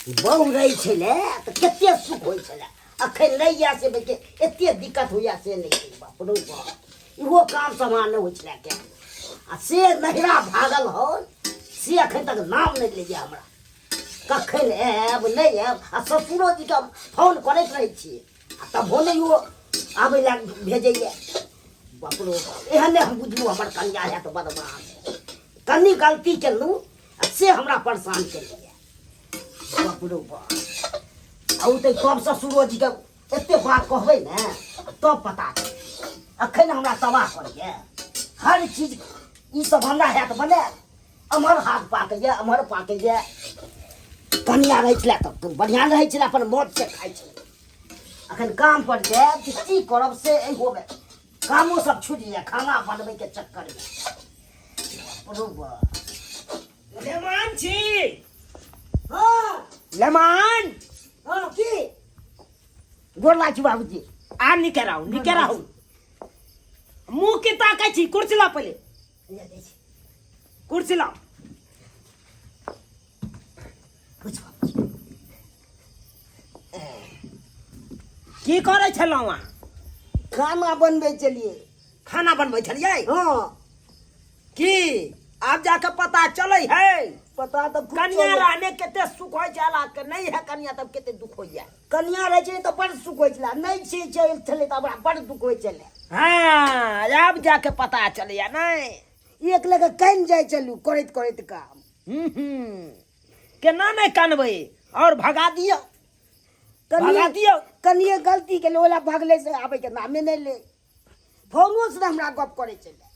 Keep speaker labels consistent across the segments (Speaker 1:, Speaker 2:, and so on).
Speaker 1: बहु रहै छलै तऽ कते सुख होइ छलै अखन नहि यऽ से बेटे एते दिक्कत होइया से नहि छै बाप रौ बाप इहो काम समान नहि होइ छलै के आ से नहिरा भागल हन से अखन तक नाम नहि लैया हमरा कखन आयब नहि आयब आ ससुरो जीके हम फोन करैत रहै छियै आ तबो नहि ओ आबै लए भेजैया बाप रौ बाप एहन नहि हम बुझलहुँ हमर कनिया है तऽ बदमाश कनि गलती केलहुँ आ से हमरा परेशान केलकै बाप रौ बाप आ ओ तऽ कब ससुरो जीके एते बात कहबै ने तब पता चलतै अखन हमरा तबाह करैए हर चीज ई सब हमरा हैत बनायल एम्हर हाथ पाकैए एम्हर पाकैए कनिया रहै छलै तऽ बढ़िआँ रहै छलै अपन मौजसँ खाइ छलै अखन काम पर जायब कि की करब से एहोमे कामो सब छुटि जाय खाना बनबैके चक्करमे बाप रौ बाप
Speaker 2: लेमान छी
Speaker 1: हाँ
Speaker 2: लेमान
Speaker 1: हाँ की गोर लागै छी बाबूजी
Speaker 2: आ निके रहू निके रहू मुँह के ताकै छी कुर्सी ला पहिले
Speaker 1: ले दै छी
Speaker 2: कुर्सी ला
Speaker 1: कुछ बाबूजी
Speaker 2: की करै छलहुँ अहाँ
Speaker 1: खाना बनबै छलियै
Speaker 2: खाना बनबै छलियै
Speaker 1: हाँ
Speaker 2: की आब जाके पता चलै है
Speaker 1: पता तऽ खूब
Speaker 2: कनिया
Speaker 1: चलै।
Speaker 2: रहने कते सुख होइ छै के नहीं है कनिया तब कते दुख होइया
Speaker 1: कनिया रहै छलै तऽ बड़ सुख होइ छलै नहि छै चल छलै तऽ हमरा बड़ दुख होइ छलै
Speaker 2: हाँ आब जाके पता चलैया नहीं
Speaker 1: एक लगे कानि जाइ छलहुँ करैत करैत काम
Speaker 2: हम्म केना नहीं कानबै और भगा दियौ भगा दियौ
Speaker 1: कनिए गलती केलहुँ ओला भगले से आबैके नामे नहि ले फोनो से हमरा गप करै छलै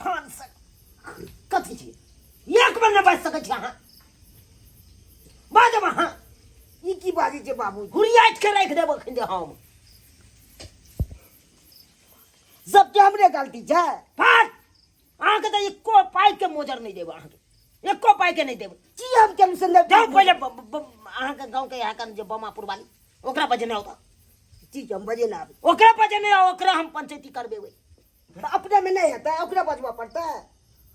Speaker 2: फोन से कथी छी एक बेर नहि बाजि सकै छी अहाँ बाजब अहाँ
Speaker 1: ई की बाजै छै बाबू
Speaker 2: हुरियाटि के राखि देब अखन जे हम
Speaker 1: सबके हमरे गलती छै
Speaker 2: फाट अहाँके तऽ एको पाइके मोजर नहि देब अहाँके एको पाइके नहि देब
Speaker 1: की हम केलहुँ से नहि
Speaker 2: जाउ पहिले अहाँके गाँवके यहाँ जे बमापुर वाली ओकरा बजेने आउ तऽ
Speaker 1: ठीक हम बजे आबै
Speaker 2: ओकरा बजेने आउ ओकरा हम पंचायती करबेबै
Speaker 1: तऽ अपने मे नहि हेतै ओकरा बजबऽ पड़तै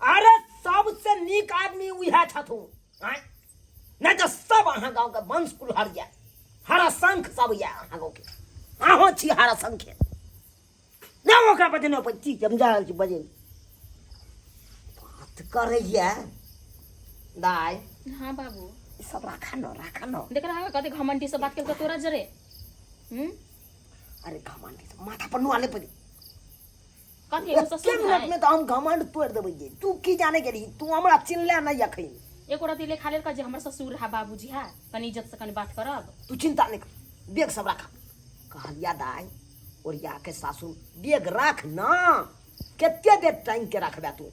Speaker 2: अरे सबसे नीक आदमी उएह छथुन आँय नहि तऽ सब अहाँ गाँवके वंश कुलहर यऽ हरा शंख सब यऽ अहाँ गाँवके अहूँ छी हरा शंखे नहि ओकरा बजेने आउ
Speaker 1: ठीक हम जा रहल छी बजे
Speaker 2: बात करैया दाय
Speaker 3: हाँ बाबू
Speaker 2: ई सब राखा न राखा न
Speaker 3: देख रहा है कते घमंडी से बात केलको तोरा जरे हम्म
Speaker 2: अरे घमंडी से माथा पर नुआ ले पड़ी
Speaker 3: कथी एगो
Speaker 2: एके
Speaker 3: ससुर
Speaker 2: मिनट
Speaker 3: है
Speaker 2: में तो हम घमंड तोड़ देबै गे तू की जाने गेली तू हमरा चिन्हले नहीं अखन
Speaker 3: एको रति लेखा लेल जे हमर ससुर है बाबूजी है कनी इज्जत से कनी बात करब
Speaker 2: तू चिंता नहीं कर बेग सब राखा कहलिया दाई ओरिया के सासु बेग राख ना कते देर टांग के रखबे तू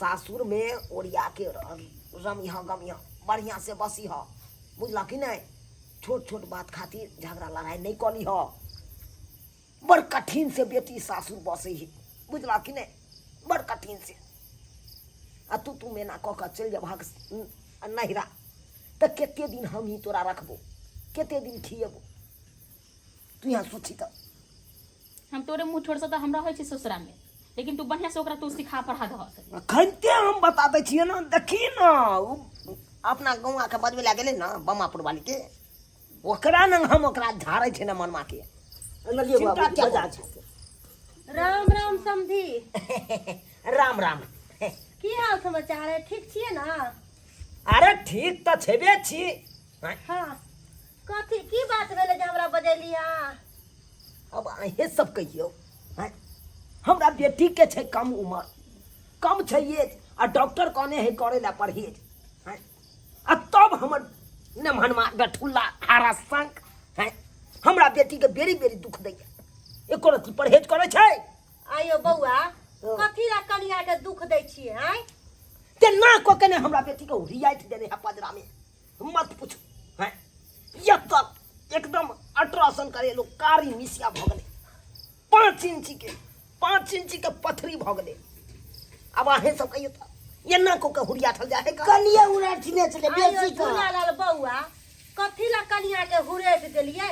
Speaker 2: सासुर में ओरिया के रमिह गमिह बढ़िया से बसिह बुझला कि नहीं छोट छोट बात खातिर झगड़ा लड़ाई नहीं कली ह बड़ कठिन से बेटी सासुर बसे ही बुझला कि नहीं बड़ कठिन से आ तू तू मेना कऽ कऽ चलि जेबहक नहिरा तऽ कते दिन हम ही तोरा रखबो कते दिन खिएबो तू यहाँ सोची तऽ
Speaker 3: हम तोरे मुँह ठोर से तऽ हमरा होइ छै ससुरा में लेकिन तू बढ़िया से ओकरा तू सिखा पढ़ा दह
Speaker 2: अखनते हम बता दै छियै ने देखी ने ओ अपना गौआके बजबै लए गेलै ने बमापुर वाली के ओकरा ने हम ओकरा झाड़ै छै ने मनमा के
Speaker 1: अनलियै
Speaker 2: चिंता
Speaker 1: बाबू
Speaker 2: क्या
Speaker 1: बजा
Speaker 2: करै
Speaker 1: छै
Speaker 4: राम राम समधी
Speaker 2: राम राम
Speaker 4: की हाल समाचार है ठीक छियै ने
Speaker 2: अरे ठीक तऽ छेबे छी
Speaker 4: हाँ कथी की बात भेलै जे हमरा बजेली अहाँ
Speaker 2: अब अहें सब कहियौ आँय? हमरा बेटी के छै कम उम्र कम छै एज आ डॉक्टर कहने है करे ला परहेज आँय? आ तब हमर नमहनमा गठुल्ला हारा शंख हैं हमरा बेटी के बेरी बेरी दुख दैया एको रत्ती परहेज करै छै
Speaker 4: आइयो बौआ कथी ला कनिया के दुख दै छियै आँय
Speaker 2: तेना कऽ के ने हमरा बेटी के हुरियाइट देने है पजरा में मत पूछू हैं ये तक एकदम अल्ट्रासाउंड करे लोग कारी मिसिया भऽ गेलै 5 इंची के 5 इंची के पथरी भऽ गेलै आब अहें सब कहियौ तऽ एना कऽ के हुरिया ठल जाइ है का?
Speaker 1: कनिए उड़ैठने छलै
Speaker 4: आइयो
Speaker 1: बेसी कऽ
Speaker 4: झूलालाल बौआ कथी ला कनिया के हुरेट देलियै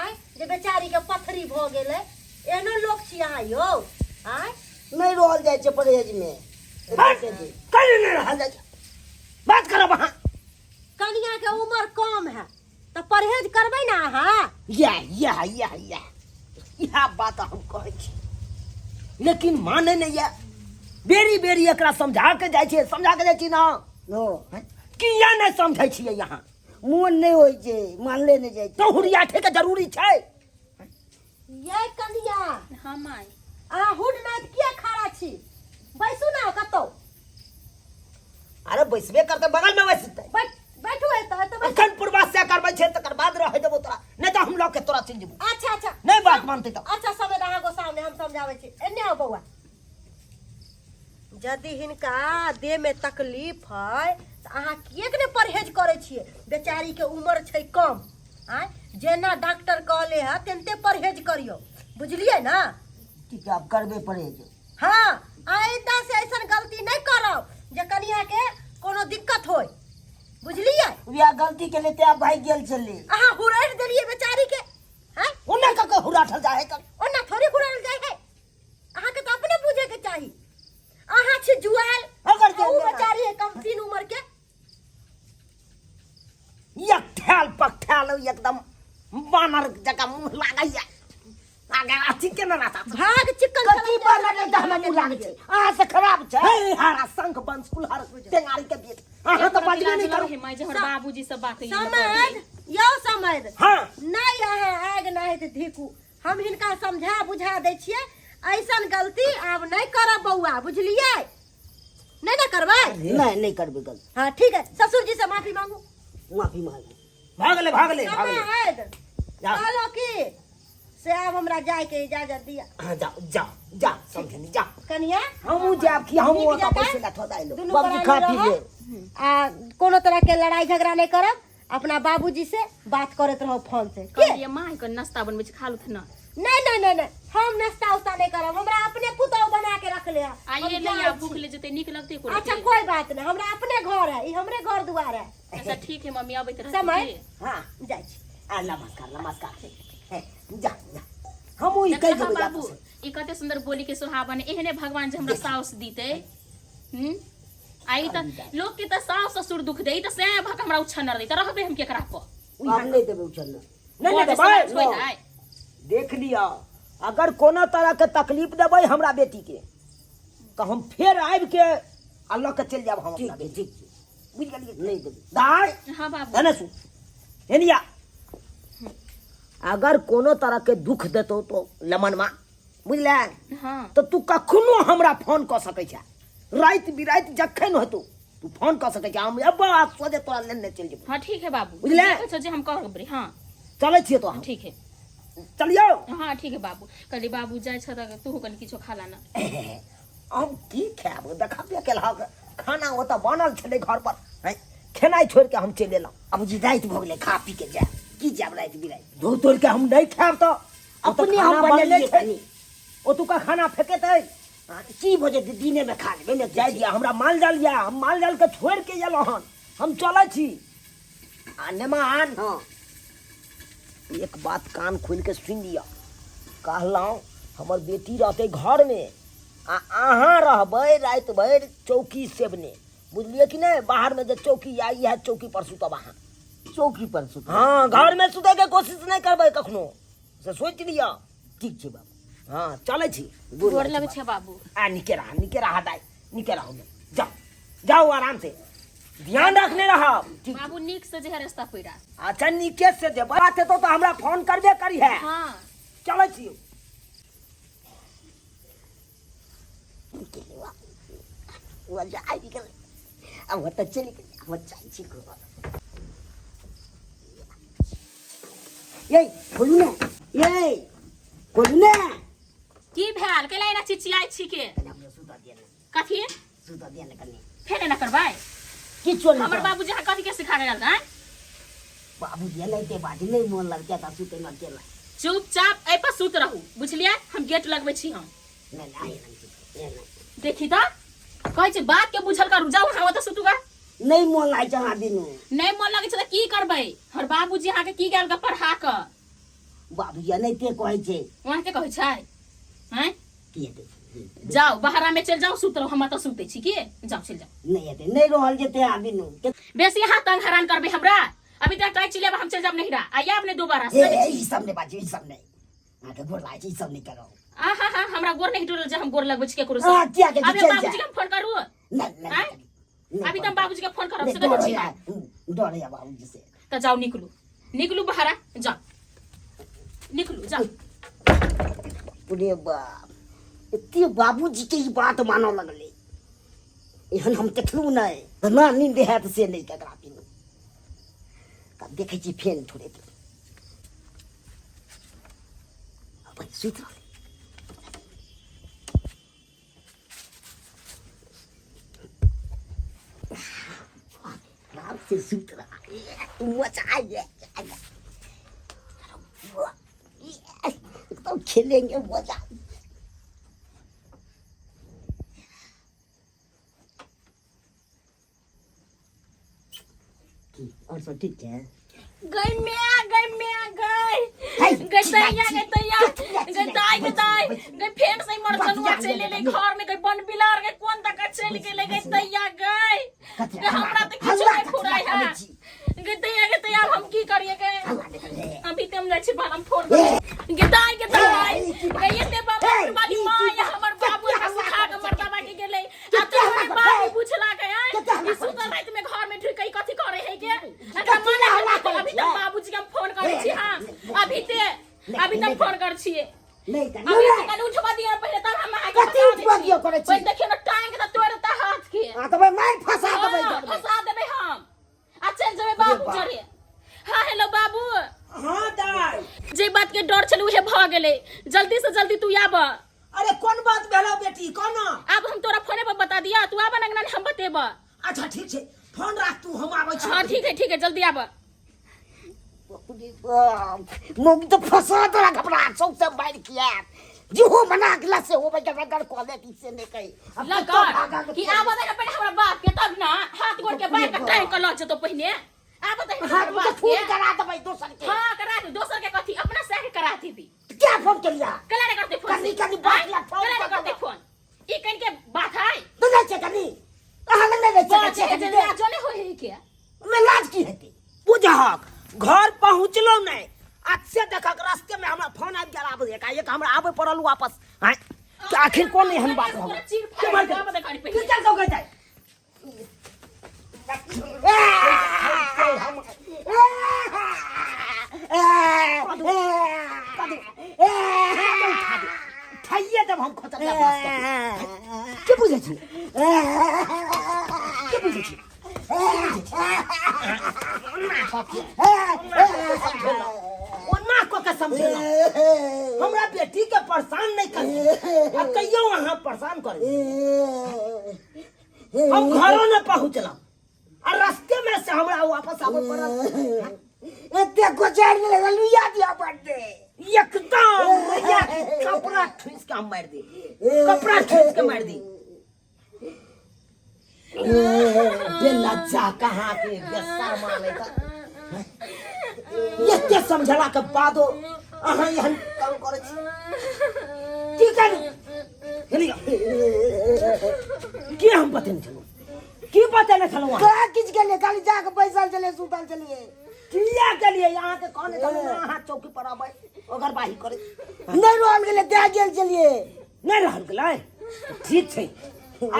Speaker 4: आँय जे बेचारी के पथरी भऽ गेलै एहनो लोक छी अहाँ यौ आँय
Speaker 1: नहि रहल जाइ छै परहेजमे
Speaker 2: हट, कहीं नहि रहल जाइ छै बात करब अहाँ
Speaker 4: कनिया के उम्र कम है तऽ परहेज करबै ने अहाँ
Speaker 2: इएह इएह इएह इएह इएह बात हम कहै छी लेकिन मानै नहि यऽ बेरी बेरी एकरा समझा के जाइ छियै समझा के जाइ छी ने
Speaker 1: ओ
Speaker 2: किया नहि समझै छियै यहाँ
Speaker 1: मोन नहि होइ छै मानले नहि जाइ छै
Speaker 2: तो हुरियाठे के जरूरी छै
Speaker 4: ये कनिया
Speaker 3: हाँ माय
Speaker 4: अहाँ हुड नाइट किया खड़ा छी बैसू ना कतौ
Speaker 2: अरे बैसबे करते बगल में बैसते
Speaker 4: बैठ बैठू एतऽ एतऽ बैसू
Speaker 2: अखन पूर्वा से करबै छै तकर बाद रहै देबो तोरा नहि तऽ हम लऽ के तोरा चलि जेबो
Speaker 4: अच्छा अच्छा
Speaker 2: नहि बात मानतै तऽ
Speaker 4: अच्छा समय अहाँ को सामने हम समझाबै छी एने आउ बौआ यदि हिनका देह में तकलीफ है तऽ अहाँ किएक ने परहेज करै छियै बेचारी के उम्र छै कम आँय जेना डॉक्टर कहले है तेनते परहेज करियौ बुझलियै ना
Speaker 1: ठीक है आब करबे परहेज
Speaker 4: हाँ आइंदा से ऐसन गलती नहीं करब जे कनिया के कोनो दिक्कत होय बुझलियै
Speaker 1: वएह गलती के लेते आब भागि गेल छलै
Speaker 4: अहाँ हुरैर देलियै बेचारी के आँय
Speaker 2: ओना कऽ के हुराठल जाइ है कऽ
Speaker 4: ओना थोड़े हुरैल जाइ है अहाँके तऽ अपने बुझे के चाही अहाँ छी जुआल
Speaker 2: अगर जे
Speaker 4: आ उ बेचारी है कम तीन उम्र के
Speaker 2: एक ठेल पकठेल एकदम बानर जकाँ मुँह लागैया आगे अथी केना रहता
Speaker 4: भाग चिकन
Speaker 1: कथी बानर नहि तऽ हमरा मुँह लागै छै अहाँ से खराब छै
Speaker 2: हे हरा शंख बंश कुलहर टेंगारी के बेट अहाँ तऽ बजबे नहि करू
Speaker 3: हे माय जे हमर बाबूजी सब बात
Speaker 4: समझ यौ समझ
Speaker 2: हाँ
Speaker 4: नहि अहाँ आग नहि तऽ धीकू हम हिनका समझा बुझा दै छियै ऐसन गलती आब नहि करब बौआ बुझलियै नहि ने करबै
Speaker 1: नहि नहि करबै गलती
Speaker 4: हाँ ठीक है ससुर जी से माफी मांगू
Speaker 1: माफी मांगू
Speaker 2: भागले भागले भागले
Speaker 4: समय
Speaker 2: जा।
Speaker 4: कहलो की से आब हमरा जाय के इजाजत दिया
Speaker 2: हाँ जाओ जाओ जा समझनी जा
Speaker 4: कनिया
Speaker 2: हमहूँ जायब कि हमहूँ
Speaker 4: नीक
Speaker 2: ओतऽ
Speaker 4: जकाँ
Speaker 2: बैसै लए थोड़ा अयलहुँ
Speaker 4: दुनू
Speaker 1: बाबूजी
Speaker 4: प्राणी
Speaker 1: खा पी
Speaker 4: रहब
Speaker 1: ले
Speaker 4: आ कोनो तरह के लड़ाई झगड़ा नहीं करब अपना बाबूजी से बात करत रहो फोन से के
Speaker 3: कहलियै माय के नाश्ता बनबै छै खा लूथ ना
Speaker 4: नहीं नहीं नहीं नहीं हम नाश्ता उस्ता नहीं करब हमरा अपने पुतहु बना के रख ले है। हम
Speaker 3: आइए नहीं
Speaker 4: जाइ
Speaker 3: आ
Speaker 4: छी।
Speaker 3: भूख ले जेतै नीक लगतै कोनो
Speaker 4: अच्छा कोई बात नहीं हमरा अपने घर है ई हमरे घर दुआर है
Speaker 3: अच्छा ठीक है मम्मी अबैत रहत
Speaker 4: समय
Speaker 2: हाँ
Speaker 4: जाइ छी
Speaker 2: आ नमस्कार नमस्कार हे, जा जा हमहूँ ई कहि देबै
Speaker 3: बाबू ई कते सुंदर बोली के सुहावन एहने भगवान जे हमरा साउस दीते हम्म आई त लोग के त सास ससुर दुख दे त सैं भक हमरा उछनर दे त रहबे हम केकरा पर
Speaker 1: हम नहि देबै उछलना
Speaker 2: नहि नहि
Speaker 3: बड़
Speaker 2: देबै
Speaker 3: समाज होइत है।
Speaker 2: देख लिअ अगर कोनो तरहके तकलीफ देबै हमरा बेटीके तऽ हम फेर आबिके आ लऽ के चलि जायब हम
Speaker 1: ठीक
Speaker 2: अपना
Speaker 1: छै
Speaker 2: बेटी
Speaker 1: ठीक छै
Speaker 2: बुझि गेलियै
Speaker 1: नहि देबै
Speaker 2: दाइ
Speaker 3: हाँ बाबू
Speaker 2: एने सुन एनिया अगर कोनो तरहके दुख देतौ तो लमनमा बुझले
Speaker 3: हाँ
Speaker 2: तऽ तू कखनो हमरा फोन कऽ सकै छै राति बिराति जखन हेतौ तू फोन कऽ सकै छै हम अयबो आ सोझे तोरा लेने चलि जेबौ
Speaker 3: हाँ ठीक है बाबू
Speaker 2: बुझले?
Speaker 3: जे कहै छौ जे हम कहब रे हाँ
Speaker 2: चलै छियै तो हम
Speaker 3: ठीक है
Speaker 2: चलियौ
Speaker 3: हाँ ठीक है बाबू कहली बाबू जाइ छ तऽ तू कनि किछो खा लाना
Speaker 2: हम की खायब देखबे केलहक खाना ओतऽ बनल छलै घर पर हैं खेनाइ छोड़ि के हम चलि एलहुँ
Speaker 1: अब जी राति भऽ गेलै खा पी के जायब की जायब राति बिराति
Speaker 2: धो तोड़ि के हम नहि खायब तऽ ओतऽ
Speaker 1: अपने
Speaker 2: खाना
Speaker 1: हम
Speaker 2: बनले
Speaker 1: बनेलियै
Speaker 2: छै
Speaker 1: कनि
Speaker 2: ओतुका खाना फेकेतै
Speaker 1: हाँ, की भऽ जेतै दिनेमे खा लेबै ने
Speaker 2: जाय दिया हमरा माल जाल यऽ हम माल जाल के छोड़ि के एलहुँ हन हम चलै छी आ नेमान
Speaker 1: हँ
Speaker 2: एक बात कान खोलि के सुनि लिअ कहलहुँ हमर बेटी रहतै घरमे आ अहाँ रहबै राति भरि चौकी सेबने बुझलियै कि नहि बाहरमे जे चौकी यऽ इएह चौकी पर सुतब अहाँ
Speaker 1: चौकी पर सुतब
Speaker 2: हँ घरमे सुतैके कोशिश नहि करबै कखनो से सोचि लिअ
Speaker 1: ठीक छै बाबू
Speaker 2: हँ चलै छी
Speaker 3: गोर लगै छै बाबू
Speaker 2: आ निके रहा निके रहा दाइ निके रहू जाओ जाओ आराम से ध्यान रखने रहब
Speaker 1: ठीक
Speaker 3: बाबू नीक से जे है रास्ता पैरा
Speaker 2: अच्छा नीके से जे बात हेतौ तऽ हमरा फोन करबे करी है
Speaker 3: हाँ
Speaker 2: चलै छी
Speaker 1: आबि गेलै आब ओतऽ चलि गेलै हम जाइ छी घर ये खोलू ने ये खोलू ने
Speaker 3: की भेल कैला एना चिचियाइ छी के
Speaker 1: कनि हमरा सुतऽ दिअ ने
Speaker 3: कथी
Speaker 1: सुतऽ दिअ ने कनि
Speaker 3: फेर एना करबै
Speaker 1: किछो नहि
Speaker 3: हमर
Speaker 1: करब।
Speaker 3: बाबूजी अहाँ कथी के सिखा गेल आँय
Speaker 1: बाबूजी एनाहिते बाजी नहि मोन लगतै तऽ सुतैमे अकेला
Speaker 3: चुपचाप एहि पर सुत रहू बुझलियै हम गेट लगबै छी हम
Speaker 1: नहि नहि आइ नहि सुतबै, नहि
Speaker 3: देखी तऽ कहै छै बात के बुझल करू जाउ अहाँ ओतऽ सुतू गा
Speaker 1: नहि मोन लागै छै अहाँ बिनु
Speaker 3: नहि मोन लगै छै तऽ की करबै हमर बाबूजी अहाँके की गेल पढ़ा कऽ
Speaker 1: बाबूजी एनाहिते कहै छै
Speaker 3: वहाँके कहै छै आँय
Speaker 1: की हेतै
Speaker 3: जाउ बाहरा में चलि जाउ सुत रहू हम एतऽ सुतै छी की जाउ चलि जाउ
Speaker 1: नहि हेतै नहि रहल जेतै अहाँ बिनु
Speaker 3: बेसी अहाँ तंग हैरान करबै हमरा अभी तक टाइट चिल्लाब हम चल जाब नहिरा आ आब ने दोबारा
Speaker 1: ए ए, ई सब नहि बाजू ई सब नहि अहाँके गोर लागै छै ई सब नहि करू
Speaker 3: आ हा हा हमरा गोर नहीं टूटल जे हम गोर लगबै छी केकरो से
Speaker 1: आ, किया के
Speaker 3: अभी
Speaker 1: चलि
Speaker 3: बाबूजी
Speaker 1: जा
Speaker 3: के हम फोन करू
Speaker 1: नहि नहि
Speaker 3: आँय?
Speaker 1: नहि,
Speaker 3: अभी तऽ हम बाबूजी के फोन करब
Speaker 1: नहि,
Speaker 3: से कहै
Speaker 1: डर
Speaker 3: छी
Speaker 1: होइया, डर होइया बाबूजी से
Speaker 3: तऽ जाउ निकलू निकलू बहरा जाउ निकलू जाउ
Speaker 1: अरे बाप एते बाबूजी के ई बात मानऽ लगलै एहन हम देखलहुँ नहि तऽ ना नींद हैत से नहि ककरा पीनू तब देखै छी फेन थोड़े देर अपन सुति रहलै आराम से सुति रहा मजा आइए एकदम खेलेंगे मजा की और सब ठीक छै
Speaker 3: गई म्या गई म्या गई
Speaker 1: है,
Speaker 3: गई
Speaker 1: चिल्ला,
Speaker 3: तैया गई
Speaker 1: चिल्ला,
Speaker 3: तैया
Speaker 1: चिल्ला,
Speaker 3: गई
Speaker 1: चिल्ला,
Speaker 3: दाई गई
Speaker 1: बच,
Speaker 3: दाई
Speaker 1: बच।
Speaker 3: गई फेर से मर
Speaker 1: बच,
Speaker 3: जनुआ
Speaker 1: जा,
Speaker 3: चलि
Speaker 1: जा,
Speaker 3: एलै
Speaker 1: जा।
Speaker 3: घर में गई बन बिलार गई कोन तक चलि गेलै गई तैया गई
Speaker 1: कथी
Speaker 3: गई हमरा तऽ किछु
Speaker 1: हल्ला
Speaker 3: नहि
Speaker 1: कथी
Speaker 3: फुराइ
Speaker 1: करै
Speaker 3: है
Speaker 1: छी?
Speaker 3: गई तैया गई तैया हम की करिए गई
Speaker 1: हल्ला नहि करै।
Speaker 3: अभी ते हम जाइ छी भालम फोड़ गे दाई गे दाई
Speaker 1: ए, की बात?
Speaker 3: गई एते बाबा
Speaker 1: ए,
Speaker 3: वाली
Speaker 1: की-
Speaker 3: माँ
Speaker 1: की
Speaker 3: या
Speaker 1: बात?
Speaker 3: हमर बाबू
Speaker 1: कते
Speaker 3: हमरा
Speaker 1: हल्ला
Speaker 3: सुखा के
Speaker 1: करै
Speaker 3: मर्दाबा के गेलै आ
Speaker 1: कते
Speaker 3: तो हमर
Speaker 1: हल्ला
Speaker 3: बाबू
Speaker 1: करै?
Speaker 3: पूछला के आय
Speaker 1: कते हल्ला
Speaker 3: ई
Speaker 1: करै
Speaker 3: सुतल राति में घर में ढुक के कथी करे है के एकरा
Speaker 1: कथी
Speaker 3: मना
Speaker 1: हल्ला
Speaker 3: करबै
Speaker 1: करै
Speaker 3: अभी
Speaker 1: छियै?
Speaker 3: तऽ बाबूजी के हम फोन करै छी
Speaker 1: ए,
Speaker 3: हां
Speaker 1: नहि,
Speaker 3: अभी ते
Speaker 1: नहि,
Speaker 3: अभी तऽ
Speaker 1: नहि,
Speaker 3: फोन करै छियै
Speaker 1: नहि तऽ
Speaker 3: अभी
Speaker 1: नहि
Speaker 3: ते कनि उठबा दियौ पहिले तब हम अहाँके
Speaker 1: कथी
Speaker 3: बता दै
Speaker 1: उठबा
Speaker 3: छी।
Speaker 1: दियौ करै छी?
Speaker 3: पहिले देखियौ ने टांग के तऽ तोड़ि देता हाथ के
Speaker 1: हाँ तऽ मारि फंसा देबै
Speaker 3: हाँ,
Speaker 1: घर में।
Speaker 3: फंसा देबै हम आ चलि जेबै बाबू
Speaker 1: बाप।
Speaker 3: जरे हाँ हेलो बाबू
Speaker 2: हाँ दाई
Speaker 3: जे बात के डर छल उहे भऽ गेलै जल्दी से जल्दी तू आब
Speaker 2: अरे कोन बात भेलो बेटी कोना
Speaker 3: आब हम तोरा फोने पर बता दिया तू आब अंगना हम बतेब
Speaker 2: अच्छा ठीक छै फोन राख तू हम आबै छी
Speaker 3: हाँ ठीक है ठीक है जल्दी आब
Speaker 1: मौगी तऽ फंसा तोरा घबरा सौंसे मारि किया जेहो मना गेला से होबै के रगड़ कऽ लेत ई से नहि कही अब
Speaker 3: लग
Speaker 1: कतऽ भागल
Speaker 3: कि आब दे पहिले हमरा बाप के तब ना हाथ गोड़ के बांध के टांग के लऽ जेतो पहिने आब दे
Speaker 1: हाथ
Speaker 3: हमरा
Speaker 1: में
Speaker 3: बाप
Speaker 1: फोन
Speaker 3: के
Speaker 1: करा देबै दोसर के
Speaker 3: हाँ करा दे दोसर के कथी अपना से के करा देबी
Speaker 1: क्या फोन केलिया
Speaker 3: कला ने करते फोन
Speaker 1: कनी
Speaker 3: से?
Speaker 1: कनी बात ला फोन
Speaker 3: कला ने
Speaker 1: कर
Speaker 3: करते
Speaker 1: देबो।
Speaker 3: फोन ई कन के बात है
Speaker 1: तो नहि छै कनी अहाँ लग नहि रहै छै
Speaker 3: बात
Speaker 1: छै
Speaker 3: के
Speaker 1: कनी
Speaker 3: जे लाजो नहि होय है के
Speaker 1: ओहिमे लाज की हेतै
Speaker 2: बुझहक घर पहुँचलो नहि अच्छे देखक रास्ते में हमरा फोन आबि गेल आब एकाएक हमरा आबे पड़ल वापस आँय कि आखिर कोन एहन बात हो
Speaker 3: पूरा चीर
Speaker 2: के
Speaker 3: फाड़
Speaker 2: मार
Speaker 3: के आब दे कनी
Speaker 2: के
Speaker 3: पहिले
Speaker 2: चल गो गई उठाइए देब हम खतरनाक बात के बुझै छी के बुझै छी ओना कऽ के समझेलहुँ हमरा बेटी के परेशान नहि करी आ कहियो अहाँ परेशान करी हम घरो नहि पहुँचलहुँ आ रास्ते में से हमरा वापस आबऽ पड़ल
Speaker 1: एते गोचारि गेलै लुइया दिअ पड़तै
Speaker 2: एकदम भैया कपड़ा ठूस के हम मारि दी कपड़ा ठूस के मारि दी बेलज्जा कहाँ के बेशर्मा नहीं तऽ एते समझला के बादो अहाँ एहन काम करै छी की करू हेली की हम बतेने छलहुँ की बतेने छलहुँ अहाँ
Speaker 1: कहाँ किछु गेलियै खाली जाके बैसल छलियै सुतल छलियै
Speaker 2: किया गेलियै अहाँके कहने छलहुँ ने अहाँ चौकी पर अबै ओकर बाही करै
Speaker 1: नहि रहल गेलै दए गेल छलियै
Speaker 2: नहि रहल गेलै ठीक छै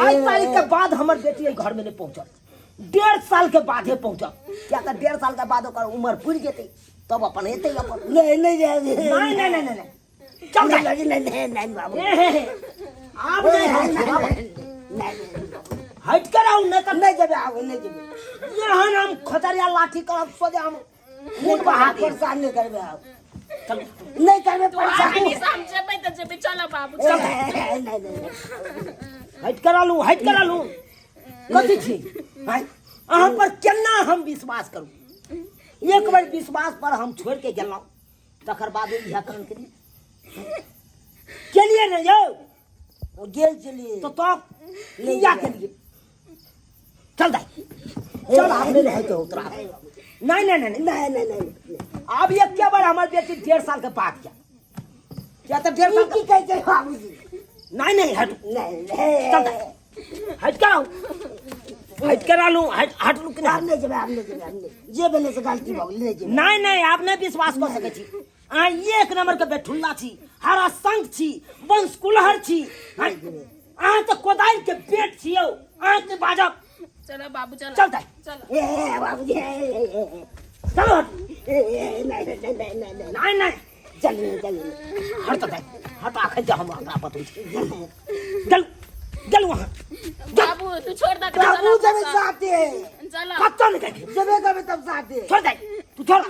Speaker 2: आइ तारीख के बाद हमर बेटी एहि घरमे नहि पहुँचत 1.5 साल के बादे पहुँचत किया तऽ 1.5 साल के बाद ओकर उमर पुरि जेतै तब अपन एतै अपन
Speaker 1: नहि नहि जाय
Speaker 2: नहि नहि नहि नहि नहि चल
Speaker 1: नहि
Speaker 2: जा।
Speaker 1: नहि नहि नहि बाबू
Speaker 2: हे, हे, हे। आब नहि हम छोड़ब।
Speaker 1: नहि
Speaker 2: हटि के रहू नहि तऽ
Speaker 1: नहि जेबै आब नहि जेबै
Speaker 2: एहन हम खतरिया लाठी करब सोझे हम
Speaker 1: नहि
Speaker 2: बहा देब।
Speaker 1: परेशान नहि करबै आब
Speaker 2: चलू
Speaker 1: नहि करबै
Speaker 3: तोरा
Speaker 1: परेशान
Speaker 3: कनी से हम जेबै तऽ जेबै चल बाबू चल
Speaker 1: नहि नहि नहि
Speaker 2: हटि के रहलू हटि के रहलू कथी छी आँय? अहाँ पर केना हम विश्वास करू एक बेर विश्वास पर हम छोड़ि के गेलहुँ तकर बाद इएह काम केलिए केलिए ने यौ
Speaker 1: गेल छलियै
Speaker 2: तो तब किया केलिए चल दाइ चल आब नहि रहैके हो तोरा नहीं नहीं नहीं
Speaker 1: नहि नहि नहि
Speaker 2: आब एक के बार हमर बेटी 1.5 साल के बाद गया क्या तो 1.5 साल
Speaker 1: की कहै छै बाबूजी
Speaker 2: नहीं नहीं हट
Speaker 1: नहीं
Speaker 2: चल
Speaker 1: नहीं
Speaker 2: हट के आओ हटि के रहलहुँ, हटि हटलहुँ कि
Speaker 1: आब
Speaker 2: नहि?
Speaker 1: नहि जेबै, आब नहि जेबै, आब नहि जे भेलै से गलती भऽ गेलै, नहि जेबै।
Speaker 2: नहि नहि, आब नहि विश्वास कऽ सकै छी। अहाँ एक नंबर के बेठुल्ला छी, हरा संग छी, वंश कुलहर छी। अहाँ तऽ कोदारि के पेट छी यौ, अहाँ के बाजब।
Speaker 3: चलो बाबू, चलो।
Speaker 2: चल दाइ।
Speaker 3: चलो।
Speaker 1: ए ए, बाबूजी, ए, ए, ए, ए,
Speaker 2: चलो हट।
Speaker 1: ए, ए, नहि नहि नहि नहि नहि।
Speaker 2: नहि नहि,
Speaker 1: चल नहि, चल नहि।
Speaker 2: हट तऽ दाइ, हट। अखन जे हम अकरा बतबै छी। चल चल वहाँ।
Speaker 3: बाबू, तू छोड़ दे।
Speaker 1: बाबू, जेबै साथे।
Speaker 3: चलो।
Speaker 2: कतऽ नहि जाइ?
Speaker 1: जेबे करबै तब साथे।
Speaker 2: छोड़ दाइ, तू छोड़,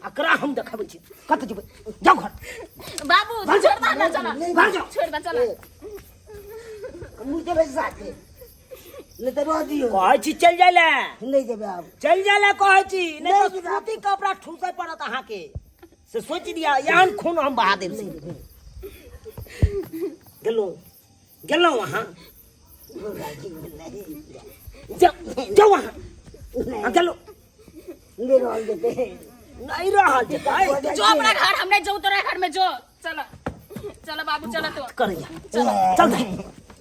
Speaker 2: अकरा हम देखबै छी। कतऽ जेबै? जाउ घर।
Speaker 3: बाबू, तू छोड़ दे ना, चलो।
Speaker 2: घर जाउ।
Speaker 3: छोड़ दे, चलो।
Speaker 1: हमहूँ जेबै साथे, नहि तऽ रह दियौ।
Speaker 2: कहै छी चलि जाइ लए।
Speaker 1: नहि जेबै आब।
Speaker 2: चलि जाइ लए कहै छी, नहि
Speaker 1: नहि
Speaker 2: तऽ
Speaker 1: जेबै।
Speaker 2: सूती कपड़ा ठूसै पड़त अहाँके, से सोचि लिअ। एहन खून हम बहा देब। से गेलहुँ गेलहुँ अहाँ, जाउ जाउ अहाँ। अहाँ गेलहुँ।
Speaker 1: नहि रहल जेतै।
Speaker 2: नहि रहल जेतै।
Speaker 3: जो अपना घर, हम नहीं जो तोरा घर में, जो। चलो चलो बाबू, चलो तो।
Speaker 2: करैया, चल दाइ।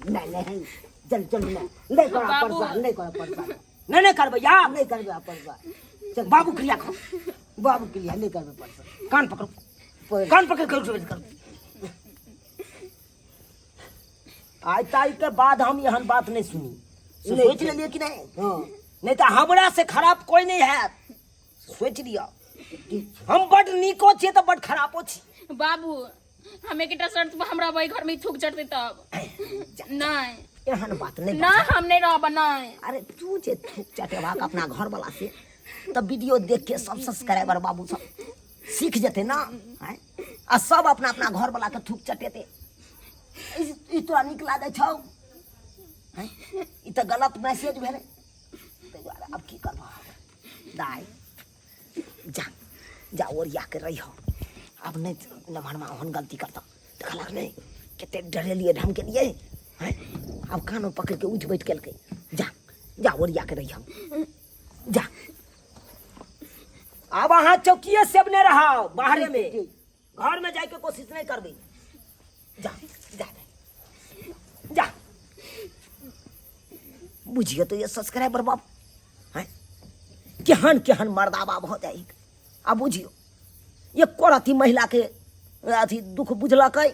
Speaker 1: नहि नहि, चल चल, नहि नहि करब।
Speaker 3: बाबू।
Speaker 1: परेशान नहि करब, परेशान।
Speaker 2: नहि नहि करबै आब।
Speaker 1: नहि करबै आब परेशान, चल।
Speaker 2: बाबू क्रिया करू।
Speaker 1: बाबू के लिए नहि करबै परेशान।
Speaker 2: कान पकड़ू, कान पकड़ के उठबै करू। आइ तारीख के बाद हम एहन बात नहि सुनी, से
Speaker 1: नहि।
Speaker 2: सोचि लेलियै कि नहि?
Speaker 1: हँ।
Speaker 2: नहि तऽ हमरा से खराब कोई नहि हैत, सोचि लिअ। हम बड नीको छियै तऽ बड खराबो छी।
Speaker 3: बाबू, हम एकटा शर्त पर हमरा वही घर में थूक चढ़ते तब नहीं।
Speaker 2: एहन बात नहि।
Speaker 3: ना, हम नहीं रहब, नहीं।
Speaker 2: अरे, तू जे थूक चटेबाक अपना घर वाला से, तऽ वीडियो देख के सब सब्सक्राइबर बाबू सब सीख जेतै ना, आँय? आ सब अपना अपना घर वाला के थूक चटेतै। ई तोरा नीक लागै छौ, आँय? ई तऽ गलत मैसेज भेलै। ताहि दुआरे आब की करबह दाइ? जा जा, ओरिया के रहिह। आब नहि नमहरमा ओहन गलती करतह। देखलक नहि कते डरेलियै धमकेलियै, आँय? आब कानो पकड़ि के उठि बैठ केलकै। जा जा, ओरिया के रहिह, जा। आब अहाँ चौकिए सेबने रहब बाहरे में, घर में जाके कोशिश नहीं करबै। जा जा जा। बुझियो तो ये सब्सक्राइबर बाप हैं, केहन केहन मर्दाबा भऽ जाइ। आ बुझियो, एको रति महिला के अथी दुख बुझलकै?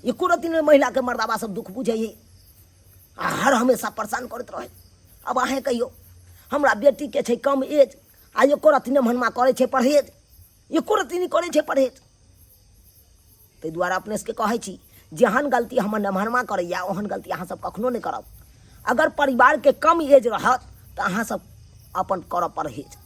Speaker 2: एको रति नहि महिला के मर्दाबा सब दुख बुझै है, आ हर हमेशा परेशान करैत रहै। आब अहेँ कहियौ, हमरा बेटीके छै कम एज, आ एको रति नहि मनमा करै छै परहेज, एको रति नहि करै छै परहेज। ताहि दुआरे अपने सबके कहै छी, जेहन गलती हमर नमहरमा करैए ओहन गलती अहाँसब कखनो नहि करब। अगर परिवारके कम एज रहत तऽ अहाँसब अपन करब परहेज।